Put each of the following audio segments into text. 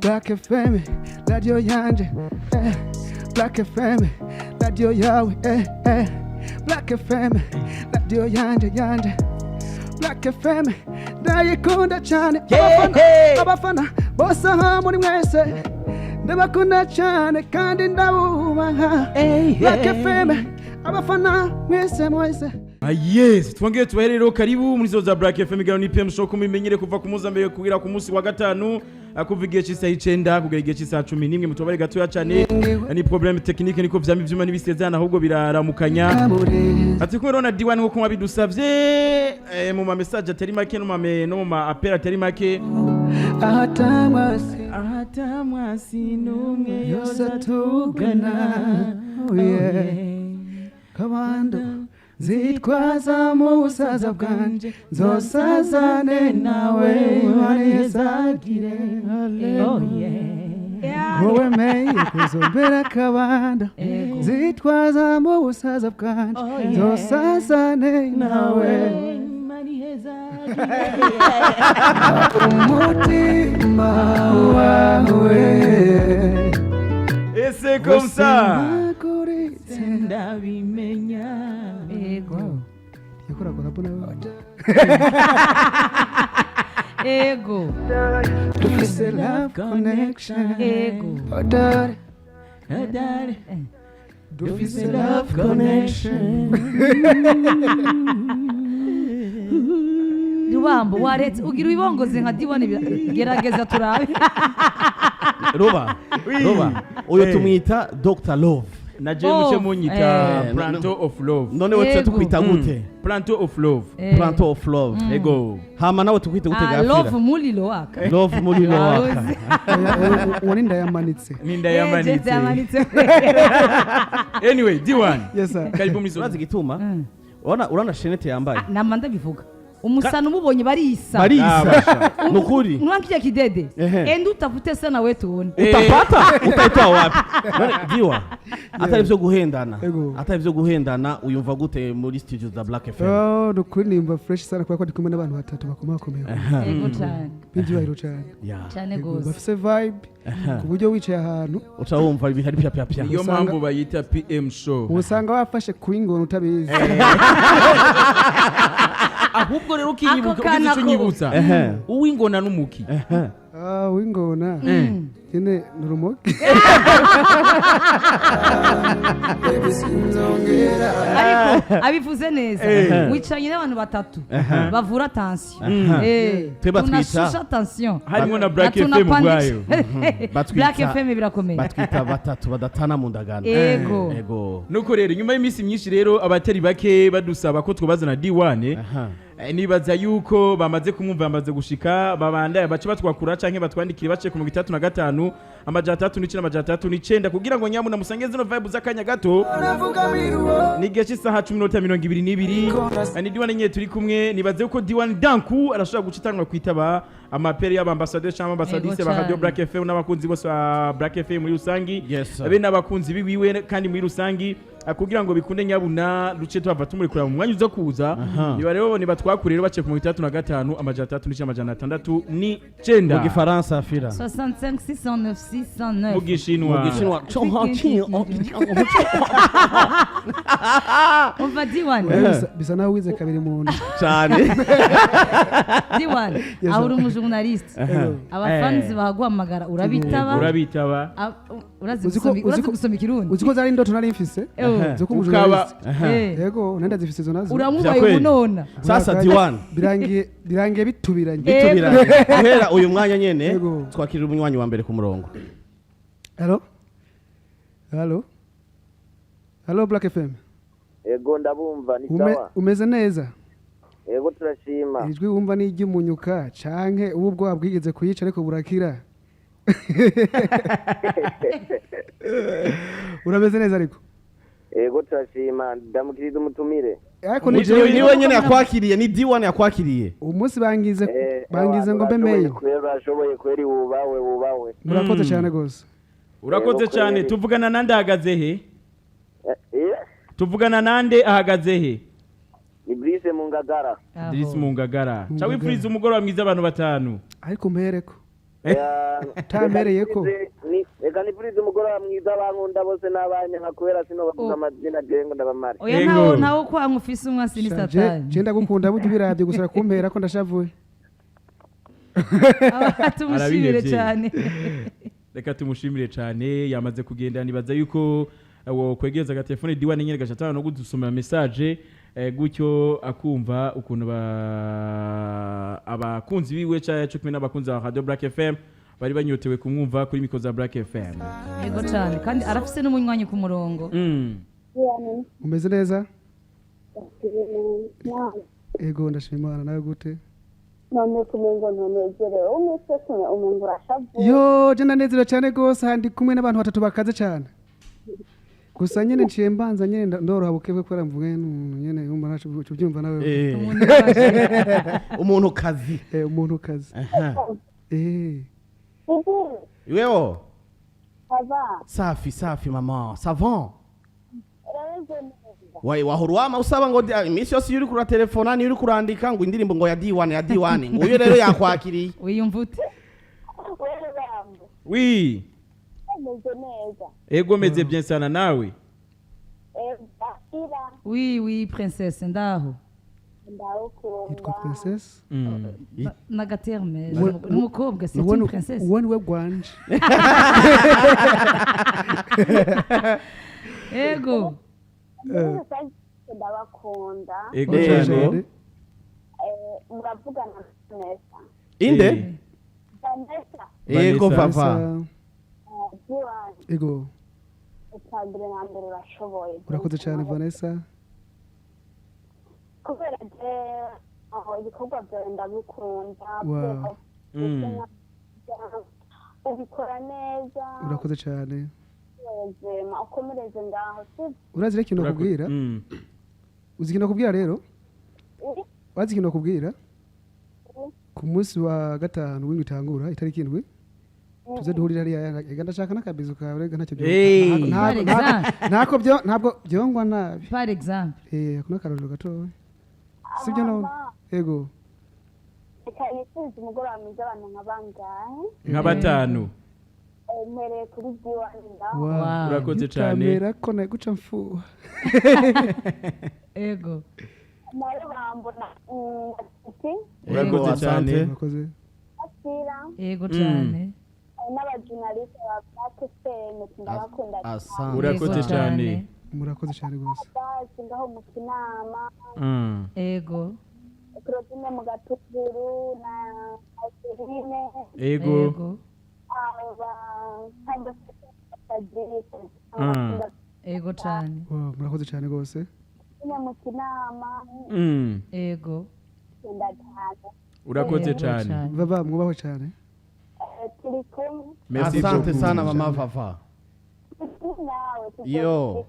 Black FM, radio yanje, eh. Black FM, radio yawe, eh, eh. Black FM, radio yanje yanje. Black FM, ndayikunda cyane. Abafana, abafana bose aha muri mwese, ndabakunda cyane kandi ndabubaha. Black FM, abafana mwese mwese. Ah, yes, twongeye tubahe rero karibu muri zo za Black FM igano ni PM Show, kumimenyere kuva ku munsi wa mbere kugera ku munsi wa gatanu, kuva igihe cy'isaha 9 kugera igihe cy'isaha 11. Mutubare gatoya cyane, ni problème technique, niko vyama, ivyuma n'ibisezerana ahubwo biraramukanya. Ati kumwe rero na D1 nkuko mwabidusavye mu ma message atari make no mu ma appel atari make. Ahatamwasi Ahatamwasi n'umwe yose atugana, oh yeah. Kabando zitwaza mu busaza bwanje, nzosazane nawe wanezagire. Oh yeah. Ngo wemeye kuzombera akabando zitwaza mu busaza bwanje, Oh, yeah. nzosazane nawe. Umutima wawe Ese comme ça. Usimaguritse. Ndabimenya. Ego. Yakorakora po nawe. Ego. Dufise love connection. Ego. Odore. Adare. Dufise love connection. Rubambo waretse ugira wibongoze nka D1, gerageza turabe. Roba roba, uyu tumwita Dr Love. Na je muce Of, munyita eh. Planto of Love. None we Yego. tukwita gute? Planto of Love. Planto of Love. Ego. Hama nawe tukwite gute? Ah, Love Gafira. Mulilo waka. Love Mulilo waka. Uwo ni ndayamanitse. Ninda yamanitse. Yamanitse. Anyway, D1. Yes sir. Karibu mizo. Urazi igituma urabona chaînette yambaye? Nama ndabivuga, umusana umubonye barisa. Barisa. Basha. Nukuri. Unankija kidede. Ehe. Enda utafute sana we tuone. Utapata utaitoa wapi? None diwa atari byo guhendana. Ego. Atari byo guhendana, uyumva gute muri studio za Black FM? Oh, ni ukuri nimba fresh sana kubera ko ndi kumwe n'abantu batatu bakomakomeye. Ego cyane. B'ibyubahiro cyane. Cyane Ego, gose. bafise vibe ku buryo wicaye ahantu Uca wumva ibintu ari pya pya pya. Niyo mpamvu bayita PM Show. usanga wafashe kuingona utabizi. Ahubwo rero ukinyibuka Ako ugize kana icyo ko- unyibutsa. Uwingona n'umuki. Ah, wingona nyine ni urumogi. Ariko abivuze neza, wicaranye n'abantu batatu bavura tension. Twe batwita- Tunashusha tension. Harimo na Black Na FM tunapandisha. ubwayo. Black FM birakomeye. Batwita batatu badatana mu ndagano. Ego. Ego. Nuko rero nyuma y'iminsi myinshi rero abatari bake badusaba ko twabazana D1. Nibaza yuko bamaze kumwumva, bamaze gushika, babandaya bace batwakura canke batwandikire bace ku 35 609 609 kugira ngo nyamuna musange zino vibe z'akanya gato. Ni igihe cy'isaha 10:22. Ni D1 nyine turi kumwe. Nibaze yuko D1 danku arashobora guca itangwa kwitaba ama appel y'abambasaderi cyangwa ambassadrice Ego ba Radio cane. Black FM n'abakunzi bose ba Black FM muri rusangi, Yes, sir. be n'abakunzi biwiwe kandi muri rusangi, kugira ngo bikunde nyabuna duce tuhava tumurekura mu mwanya uza kuza. Niba rero nibatwakure rero baciye ku 35 609 609. Mu gifaransa, Fira? 65 609 609. Mu gishinwa? Mu gishinwa. Umva D1. Bisa naho wize kabiri mu nda. Cyane. D1. Yes, Aho sir. uri umujournaliste, abafanzi baguhamagara urabitaba? Urabitaba. Urazi Uzi ko- urazi uzi ko- gusoma ikirundi? Uzi ko zari indoto nari mfise zo kuba Ukaba umujournaliste. Eh. Yego, nari ndazifise izo nazo. Uramubaye Vya kweli. umunona. Sasa D1. Birangiye bitubiranye. Bitubiranye guhera uyu mwanya nyene. Yego. Twakirira umunywanyi wa mbere ku murongo. Hello, hello, hello, Black FM. Ego, ndabumva, ni sawa. Umeze neza? Ego, turashima. Ijwi wumva ni iry'umunyuka canke ubu ubwoba bwigeze kuyica ariko burakira? Urameze neza ariko? Ego, turashima, ndamukiriza umutumire. Ariko ni Ni jewe. niwe nyene yakwakiriye, ni D1 yakwakiriye. Umunsi bangize ngo mbe Urashoboye meyo. kweri, urashoboye kweri, wubawe wubawe. Murakoze cyane gose. Urakoze Yego, cyane. kweli. Tuvugana nande, ahagaze he? Eh, Tuvugana nande, ahagaze he? Ni Brice mu Ngagara. Aho. Idris Mungagara. Mu Ca Ngagara. wifuriza umugoroba mwiza abantu batanu. Ariko mpereko. Utampereye ko. Reka nipfurize umugoroba mwiza abankunda bose n'abanyanka kubera sinobavuga amazina jewe ngo ndabamare. Oya, Yego. ntawo kwanga ufise umwasi ni Je satani. ndagukunda burya ubiravye gusa kumpera ko ndashavuye. Tumushimire Arabihevye. cyane. Reka tumushimire cyane, yamaze kugenda. Nibaza yuko wo kwegereza agatelefone Diwane nyene gashatana no gudusomera message, gutyo akumva ukuntu abakunzi biwe cyo kumwe n'abakunzi ba Radio Black FM bari banyotewe kumwumva kuri micro za Black FM. Yego cyane, kandi arafise n'umunywanyi ku murongo. Umeze neza? Ego, ndashima Imana, nawe gute? None kumengo ntunezerewe, umeze kumwe umengo urashavuye. Yo, je ndanezerewe cyane rwose, aha ndi kumwe n'abantu batatu bakaze cyane. Gusa nyene nciye mbanza nyene ndoroha bukebwe kubera mvuge n'umuntu nyene yumva ntaco ubyumva nawe. Umuntu yabashe. Umuntu kazi. Umuntu kazi. Aha. Iwewo. Ava. Safi safi mama, savon. Urameze neza? Wayi wahora wama usaba ngo iminsi yose iyo uri kuratelefona niyo uri kurandika ngo indirimbo ngo ya D1 ya D1, ngo uyu rero yakwakiriye. Wiyumva ute? Wewe bambo. Oui. Umeze neza? Ego, meze bien sana, nawe? Ira. Oui, oui, princesse, ndaho. Ndawukunda. Yitwa Princess. N'agaterme ni umukobwa, c'est Uwo une ni- princesse. Uwo ni we gwanje. Ego. Muri rusange ndabakunda. Ego Yego. cyane. Muravugana neza. Inde? Vanessa. Yego Vanessa. vava. Diwan. Ego, Icya mbere na mbere urashoboye. urakoze cyane Vanessa. Kubera je aho ibikorwa byawe ndabikunda. Wow. Ubikora neza. Urakoze cyane. Ubuzima ukomereze ngaho, sibyo? Urazi rero ikintu nakubwira? Uzi ikintu nakubwira rero? Urazi ikintu nakubwira? Ku munsi wa gatanu w'indwi itangura itariki 7 tuze duhurira hariya, ega ndashaka n'akabizu kawe, rega ntacyo Hey. Par exemple. ntako byo ntabwo byongwa nabi. Par exemple. Ako n'akarorero gatoya, sibyo none? Ego. Reka nifurize umugoroba mwiza abantu nka bangahe? Nka batanu. Mpereye kuri Diwani ngaho. Wow. Wow. Urakoze cyane. Utamera ko nawe guca mfuha. Ego. Nawe bambona ati. Urakoze Yego, cyane. asante. Urakoze. Asira. Ego cyane. N'abajunaliste ba Black FM ndabakunda cyane. Asante. Urakoze Yego. cyane. Murakoze cyane rwose. Basi ngaho mu kinama. Ego. Claudine mu Gatuguru na Adeline. Ego. Ego. Aba Fabrice. Ego cyane. Wow, murakoze cyane rwose. Claudine mu kinama. Ego. Ndakunda cyane. Urakoze Ego cyane. Baba mwubahwe cyane. Turi kumwe. Merci Asante beaucoup. sana mama vava. Turi kumwe nawe. Yo.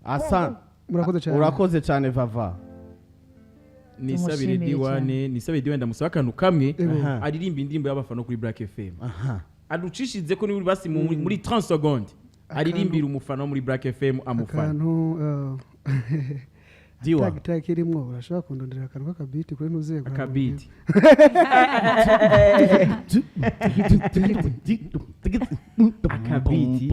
Asante. Murakoze cyane. Urakoze cyane vava. Nisabire Tumushimire. Diwane, nisabire Diwane, ndamusaba akantu kamwe. Ego. Aha. Aririmba indirimbo y'abafana kuri Black FM. Aha. Aducishirize ko niburi basi muri 30 secondes aririmbira umufana wo muri Black FM amufana. Akantu Diwa. tag tag irimo, urashobora kundondera akantu k'akabiti kuri ntuzego. Akabiti. Akabiti.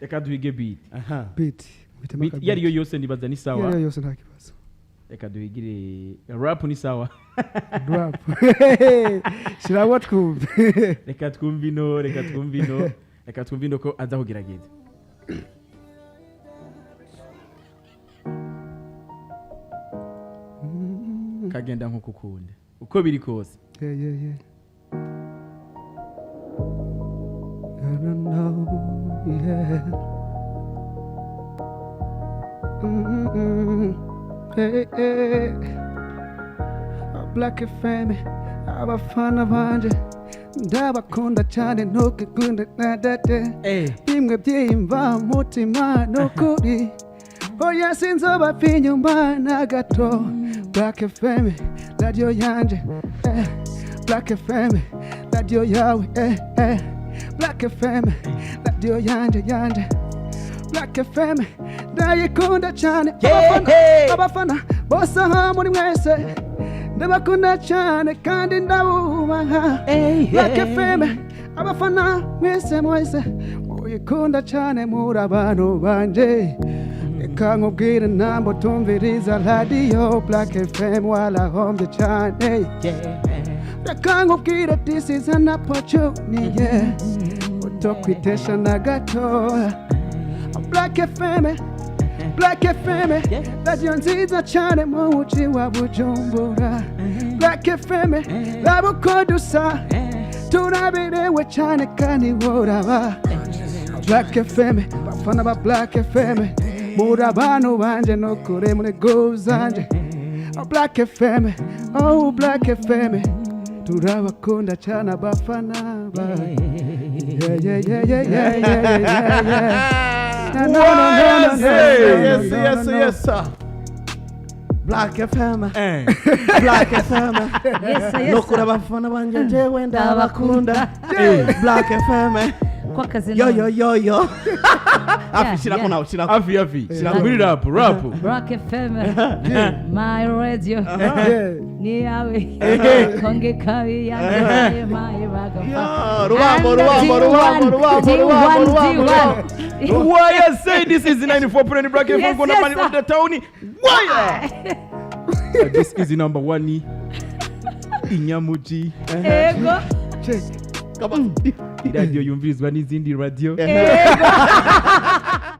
Reka duhige beat. Aha. Beat Uhitemo Beat akabiti. iyo ariyo yose nibaza ni Iyo sawa. ariyo yose nta kibazo. Reka duhigire rap, ni sawa. Rap shiramo twumve. Reka twumve ino, reka twumve ino, reka twumve ino ko aza kugerageza. Kagenda nkuko ukunda uko biri kose. Yeah. I don't know, yeah. Mm-mm. Hey, hey. Black FM, abafana banje ndabakunda cyane, ntukikunda nadade bimwe byiyumva mutima nukuri, oya sinzobapfa inyuma na gato. Black FM radiyo yanje, Black FM radiyo yawe, Black FM radiyo yanje yanje, Black FM ndayikunda cyane. Abafana, abafana bose aha muri mwese. Ndabakunda cyane kandi ndabubaha. Black FM, abafana mwese mwese muyikunda cyane, muri abantu banje. Reka nkubwire, ntambo tumviriza radiyo Black FM warahombye cyane. Reka nkubwire, this is an opportunity, yeah. Utokwitesha na gato. Black FM, Black FM, radiyo nziza cyane mu mujyi wa Bujumbura. Black FM, raba uko dusa, turaberewe cyane kandi woraba. Black FM, bafana ba Black FM, muri abantu banje no kure muri zanje. Black FM, oh Black FM, turabakunda cyane abafana ba yeah. No, no, no, no, no, no, Yes, no, yes, no, no. yes. Black FM, Black FM. Yes. Nukuri abafana banje jewe ndabakunda. Black FM. Ko akazi Yo yo yo yo. Afi, shirako yeah. nawe, shirako. Afi afi muri rap rap. Black FM, my radio. Ni yawe konge kabi yanjye my ragafa. Yo, rubambo, rubambo, rubambo, rubambo, rubambo, rubambo, rubambo. Why I say this is 94.9 Black FM, Yes, gonna yes, money sir. on the town. Why? This is the number one inyamuji. Ego. Check. Come on. Iradiyo yumvirizwa n'izindi radiyo. Ego.